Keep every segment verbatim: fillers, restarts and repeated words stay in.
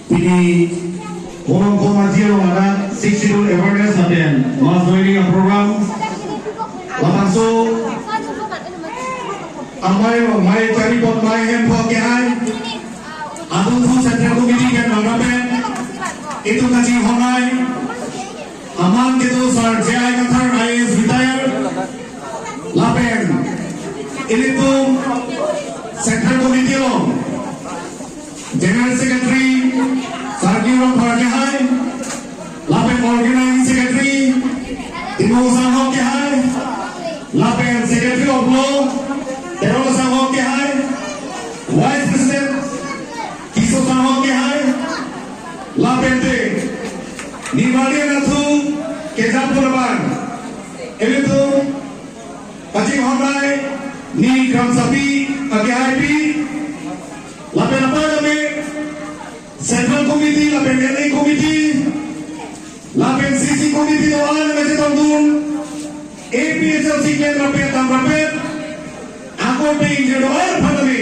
Pini Holongkho Maji along adak Sixth Schedule awareness lapen mass joining a-program labangso amei amei charipot amei hem pho kehai adungthu Central Committee pen nangkapen itum kachinghon amei amang kedo Sir J I Kathar I A S retired lapen ilitum Central Committee along General Secretary Sarki Rongphar kehai, lapen Organizing Secretary Timung Sanghok kehai, lapen Secretary of Law Terong Sanghok kehai, Vice President Kiso Sanghok kehai, lapen te Nimalia Nathu kejapo laban ilitum kachinghon amei ni kramsapi akehaipi lapen apar kami Central Committee lapen L A Committee lapen C C Committee do-an kachetongdun A P H L C klem rapet dam rapet ako pe ingjir do-an aphan kami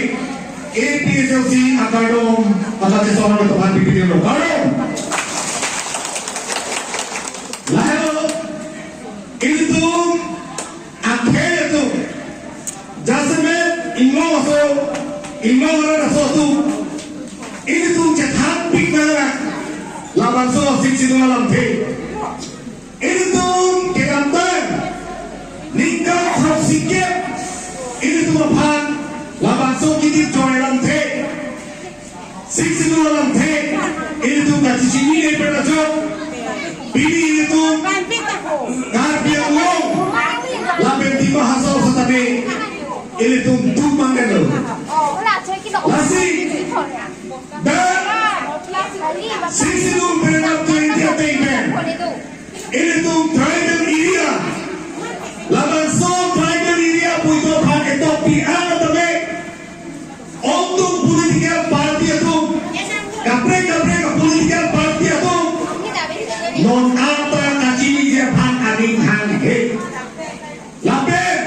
A P H L C akardom akachesong kedo aphan pipidetlo, kardom. Lahelo ilitum akhei atum jasemet inglong aso inglong arat aso atum ilitum chethanpik nangji labangso Sixth Schedule alamthe. Ilitum kedamtang ningkan throksi kep ilitum aphan labangso kidip choi alamthe, Sixth Schedule alamthe ilitum kachechinine pen ajok pini ilitum Karbi Anglong lapen Dima Hasao setame ilitum tum mangdetlo. Lasi dak Sixth Schedule paragraph twenty ateng pen ilitum tribal area labangso tribal area pu itum aphan ketok pi-an tame ongdung political party atum, kaprek kaprek political party atum non anta kachiniji aphan aning hanghe. Lapen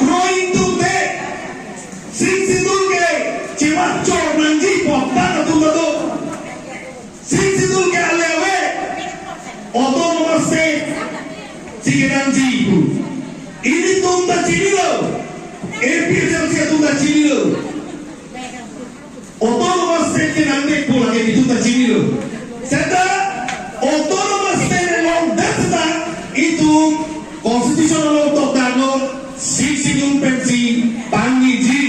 kroitum te Sixth Schedule ke chewak chor nangji pu aphan atum atum Sixth Schedule ke ale ave, Autonomous State si kenangji pu ilitum ta chinilo, A P H L C atum ta chinilo. Autonomous State kenangde pu lake ilitum ta chinilo. Seta Autonomous State along dak seta itum Constitution along tokdaklo, Sixth Schedule pensi pangniji.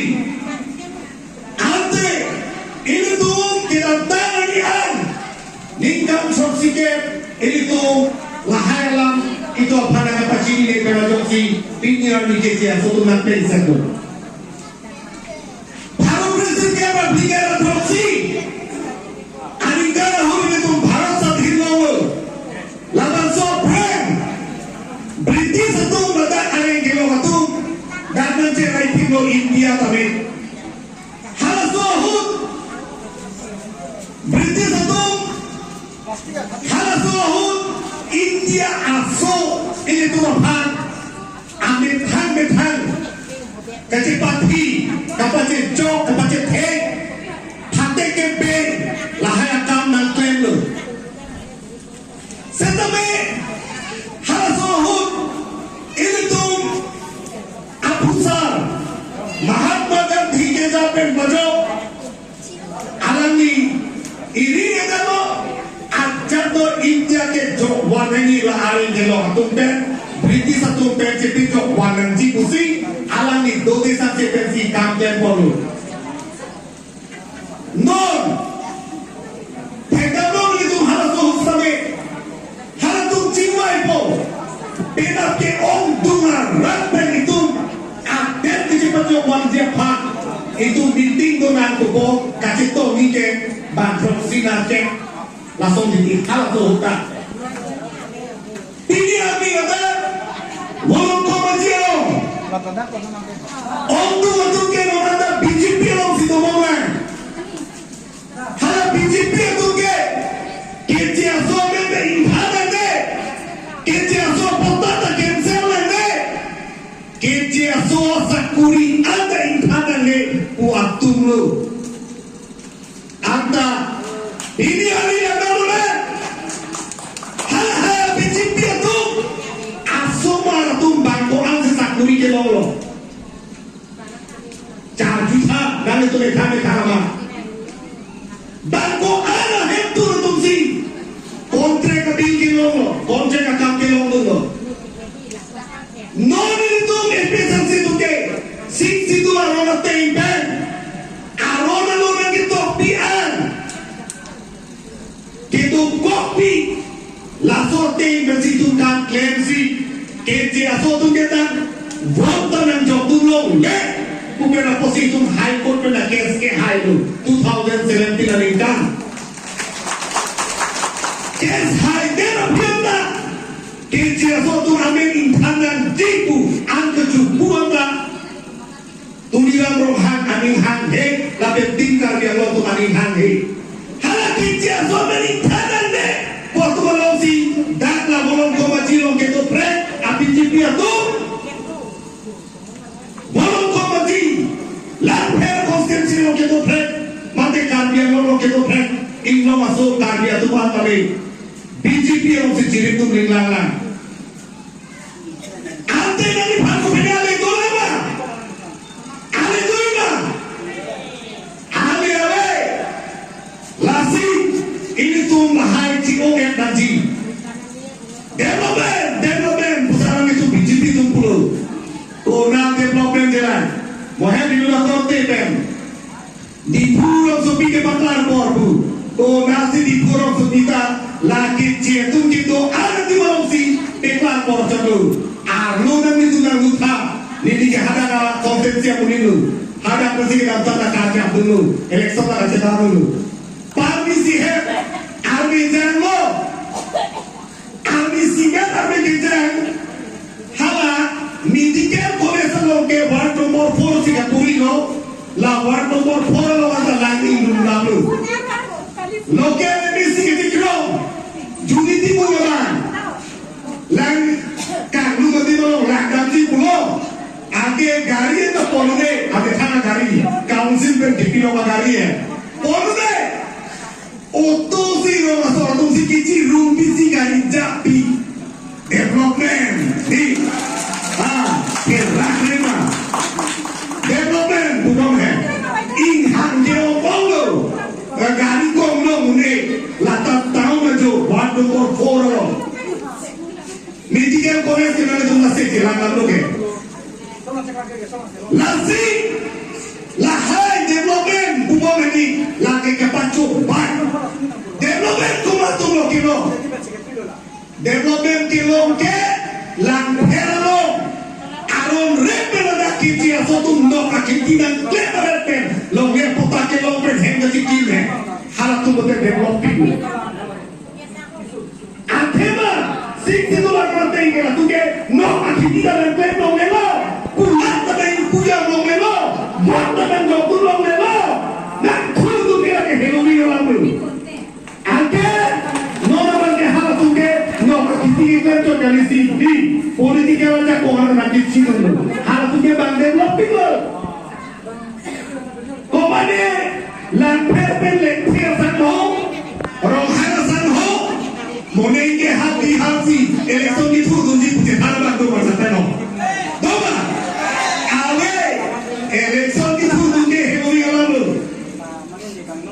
Ante ilitum kedamtang ani an ningkan throksi kep ilitum lahai alam itum aphan kapachinine pen ajok si pini arni keche aso atum nangpensaklo. Bharat President ke Republic ke throksi aningkan ahut ilitum Bharat swadhin longlo. Labangso aphrang British atum ladak areng kelong atum dak nangcheraiphitlo India tame. Halaso ahut British atum, halaso ahut India aso ilitum aphan amethang methang kachepathi, kapachejok, kapachethek, phatek kepeng lahai akam nangklemlo. Setame halaso ahut ilitum aphusar Mahatma Gandhi keja pen majok alangli iri kedamlo, ajat do India kejok vanangji la areng kelong atum pen, British atum pen chepejok vanangji pusi alangli dode sangse pensi kam klem ponlo. Non thekdamlo ilitum halaso ahut sitame halatum chingvaipo. Penap ke-ongdung arat pen itum adet kachepajok vangji aphan itum meeting do nangkokpo, kachetongji ke bang throksi na ke lason diti halaso ahut ta. Pini arni ladak Holongkho Maji along ongdung atum ke non anta B J P alongsi dobom lang. Hala B J P atum ke keche aso amen ta ingthan nangde, keche aso patta ta cancel nangde, keche aso asakuri anta ingthan nangde pu atumlo Pini hari yang tahu deh. Hala hala B J P atum. Asomar atum bang ko-an si sakuri kelonglo. Char jutha, nang itu metha metha ama. Bang ko-an ahem atum atum si. Contract a-bill kelonglo, contract akam kelongdunlo. Non ilitum A P H L C atum ke, Sixth Schedule aron ateng pen, aron along nangketokpi an kedokokpi, laso ateng pensi itum kan klemsi, K J aso atum ke ta vote ta nangjokdunlongle pu pen apotsi itum High Court pen a-case kehailo, two thousand seventeen aningkan. Case haidet aphi anta, K J aso atum amen ingthan nangji pu an kechupu anta, Tuliram Ronghang aning hanghe, lapen Team Karbi Anglong atum aning hanghe. Hala K J aso amen ingthan nangde pu atum alongsi, dak la Volongkom Aji along kedoprek a-B J P atum. Volongkom Aji, Langpher constituency along kedoprek, mate Karbi Anglong along kedoprek, inglong aso Karbi atum an tame B J P alongsi chirip tum ring lang lang. Ante nangliphan kopine ale dolang ma? Ale dolang ma? Ale, ale. Lasi ilitum lahai chi-o-et nangji. Development, development, pusarang itu B J P atum pulo. Kona development jalan. Mohe dilo la korte pen. Diphu rongsopi kepaklar bor pu. Konatsi Diphu rongsopi ta la K J atum kedo-an atum alongsi paklar bor chotlo. Arlo nanglitum nangluttha. Neli ke hadak a-constituency amonit lo. Hadak pensi kedamtang ta kachap dunlo. Election ta kachedam dunlo. Parmi si he. Armi janglo. Armi sigat armi kejang, hala medical college along ke ward number four si katurilo, la ward number four along anta lang ingdun damlo. Local M A C ketikrong, Judy Timung abang, lang kanglu mati along lang damji pulo, ake gari anta ponde, ake thana gari, council pen kipilo ma gari ya, ponde. Auto si rong aso atum si kichi rumpi si gari japi. Development. Di. Ah, kerak lima. Development, bukan he. Inghang ke opong lo. Gari kong lo mune. Lata town ajo, ward number four lo. Medical college ke nang atum nasi kelang lo ke. Lasi, lahai development bubong ini lagi kepacu ban. Development komat atum lo kilo. Development kilo ke Langpher lo. Aron rep pen ada K J aso atum nok akhiti nangklem rep pen. Longle pota kelong pen hem kachiti me. Halatum bote developing. Athema, Sixth Schedule aron ateng ke latum ke, nok akhiti ta nangklem longlelo, kulat ta nangpujang longlelo, vote ta nangjokdun longlelo, nangthu atum ke lake heloving alam lo. Anke, non abang ke halatum ke, nok akhiti keklem chot kali si, di, political ajakong aron nangkichi dunlo. Halatum ke bang developing lo. Komane Langpher pen Langpher asangho, Ronghang asangho, moning ke hati hati election kithurdunji pu chethan abang do ma chethan ho. Do ma? Ave, election kithurdunji heloving alam lo.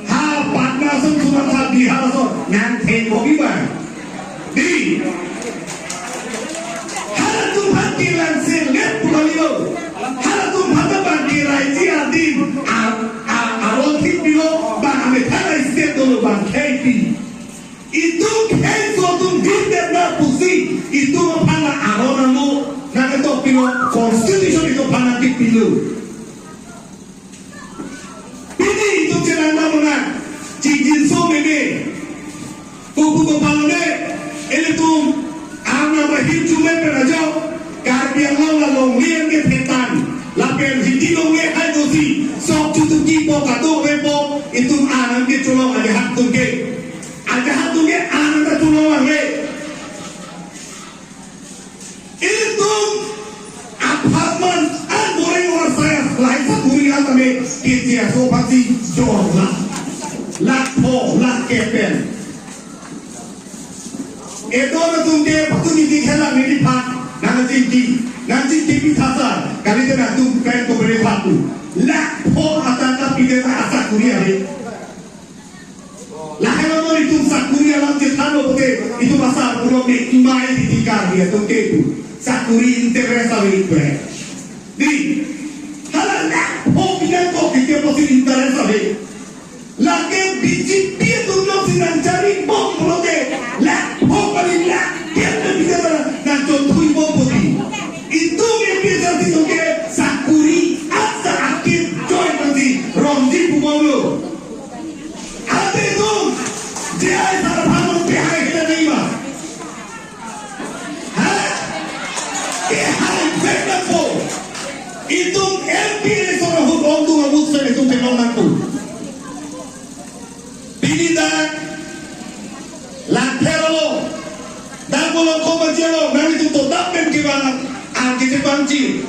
Ha, Patna ason suman sa Bihar ason, nang theng bogi ba. Di. Halatum aphan kelang selet pu kalilo. Halatum aphan ta bang keraiji adin. A, a, aron thik pilo bang amethan a-state dolo bang khei pi. Itum kheiso atum dindetna pusi. Itum aphan la aron amo nangketok pilo. Constitution itum aphan nangkepilo. Pini itum chelang damnang, chingjinso meme. Kuku kepalone, ilitum, arnam ahirjume pen ajok, Karbi Anglong la longle ke thetan, lapen Hindi longle hai dosi, sok chutuki po kato ve po, itum arnam ke cholong ajahat atum ke. Ajahat atum ke arnam ta cholong le. Ilitum apharman an boreng ora saya lahai sa buri an tame K J aso aphansi jorla. Lakpho, Lakh ke pen. Edo na tum ke patu ni di khela ni di phat. Nang jingki, nang jingki pi thasa. Kali te nang tum pen ko beri patu. Lakh pho ataka pide na asakuri ave. Lahelo non itum sakuri alam chethanlo pute, itum asar pulo me imai di kar dia tum ke itum. Sakuri interest ave itum. Di, hala lakh pho pide ko kike posi interest ave. Lake B J P atum lok si nang chari bom pulote, lakh pho kali lakh, kian na pide na nang chonthui bom pute. Itum A P H L C atum ke sakuri asa akip join nangji, rongji pu bomlo. Ante itum, J I saraphan pehai hita nai ma. Ha? Pehai vek nangpo. Itum M P election ahut ongdung ahut sen itum kelong nangpo. Pini dak, langpher lo. Dak bolo ko bajelo, nang itum to dak pen kevang, ang kechepangji.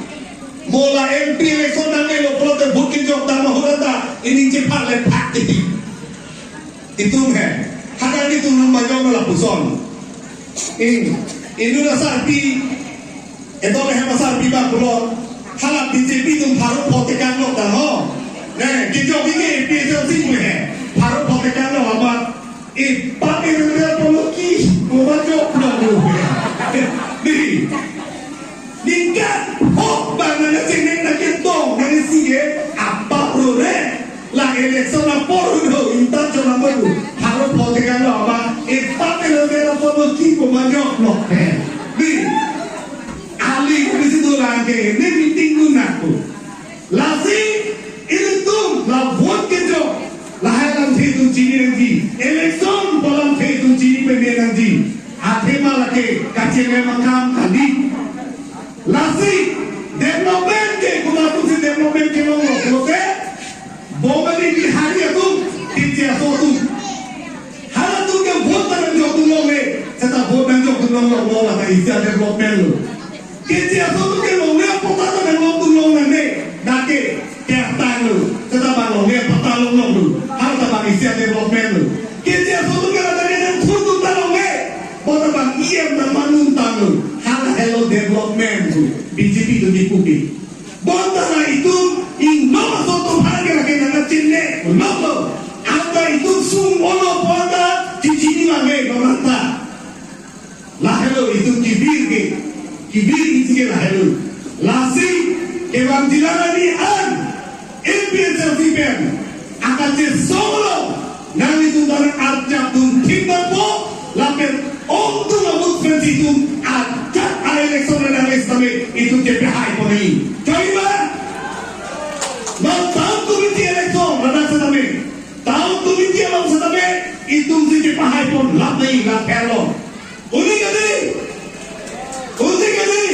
Mo la M P election nangnelo pulote vote kejok dam ahut anta, ining chepha le phak titi. Itum he. Hadak itum nang majok na lapuson. Ing, inut asarpi, eto le hem asarpi ba pulo. Hala B J P atum pharo pho tekang lok dang ho. Ne, kejok ini A P H L C pu he. Pharo pho tekang lok amat. Ipa ke rere polo ki, mo majok na lo he. Di. Ningkan hok bang nang chengneng nang ketong nang si ye, apa rore. La election apor udah inta chona baru. Haro pho tekang lo ama, ipa ke lo mera pho lo ki ko manyok lo. Di, ali ko bisi dolang ke, ne meeting ko nako. Lasi, ilitum, la vote kejok. Lahai lamthe itum chini nangji. Election pu lamthe itum chini peme nangji. Athema lake kachele makam kali. Lasi, development ke, komat atum si development kelong lo pulote, Bongali Bihari atum, K C S O atum. Halatum ke vote ta nangjok atum longle, seta vote nangjok atum longle, lo lata isi a-development lo. K C S O atum ke longle, patta ta nangjok atum longle ne, dak ke, kertang lo, seta bang longle, patta longlong lo, hala ta bang isi a-development lo. K C S O atum ke lata ke nangthur atum ta longle, patta bang E M nangmanun tang lo, hala helo development lo, B J P atum kipu ke. Bonta la itum inglong aso atum aphan ke lake nang chinine, lok lo. Anta itum sung olo bonta chichini lame bonta. Lahelo itum kevir ke, kevir isi ke lahelo. Lasi kevang jilang ani an, A P H L C pen akachesong lo. Nanglitum ta nang arjap dun thik nangpo, lapen ongdung a-vote pensi itum ajat a-election le nang-es tame itum kepehai pon nangji. Choi ma? Non town committee election ladak setame, town committee along setame itum si kepehai pon lap nangji, langpher lo. Uni kali? Uni kali?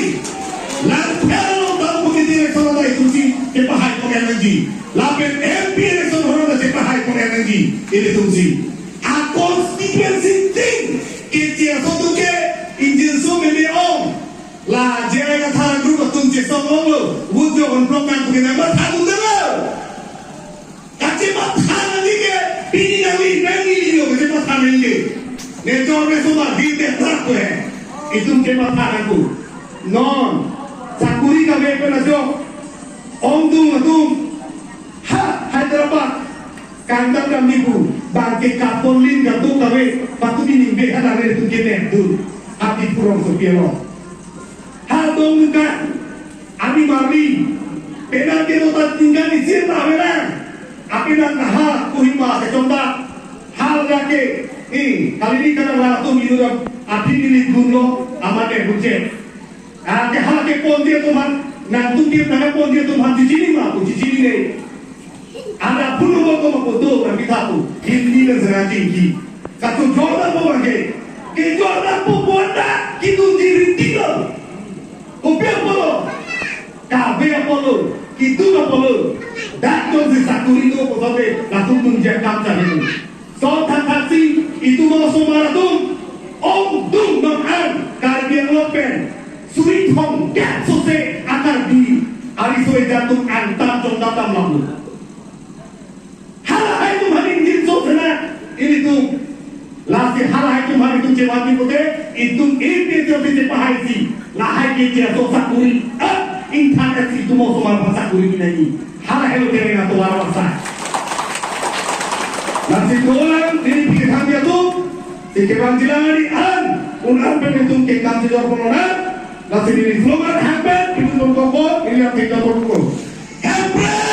Langpher lo town committee election ta itum si kepehai pon nangji. Lapen M P election horo ta kepehai pon nangji. Ilitum si. A-constituency ting. K C S O atum ke ingjinso meme ong. La J I Kathar group atum chesong ong lo. Vote jok-un plok nang pu ke nang matha dun delo. Kachematha nangji ke, pini nangli, nangli lo, kachematha nangji ke. Nejor me soma di te trak ko he. Itum chematha nangpo. Non, sakuri kave pen ajok. Ongdung atum. Ha, Hyderabad. Kangdam kami pu. Bang ke kapon lin ka tu kave. Patumi ningve ha dang itum ke ne dun. Ati purong so pielo. Ha dong ka. Ani marli, penang ke nota tinggal di sini lah, penang. Api nang naha, Kohima kechondak. Hal lake, eh, kali ini kadang latum inut atum aphi neli gunlo, amat eh bucet. Ah, ke hal ke ponji atum aphan, nangtum ke nang ponji atum aphan chichini ma, pu chichini ne. Ada pun nomor ko makoto, nang kita tu, Hindi dan Seraji ki. Katu Jordan po bangke. Ke Jordan po buat dah, kitu diri tinggal. Kopi apotlo, kave apotlo, keduk apotlo, dak jongsi sakuri do pulote, latum atum jangkam cari tu. So thakthak si, itum osomar atum, ongdung nang an, Karbi Anglong pen, suri thomkep sose a-Karbi ariso-ejat atum angtan chongdatam lapu. Halahai atum aphan ingjinso sena, ilitum Halahai atum aphan itum chevan di pute, itum APHLC chepahaisi. Lahai ke je aso sakuri, ah, ingthan et itum osomar aphan sakuri pinangi. Halahai lo tereng atovar asai. Lasi dolang neli pithang atum, si kevang jilang ari an, un an pen itum kekam chejor pon lonang, lasi neli slogan hangpen, itum pon kokon, neli an kejor pon kokon. Hemprek!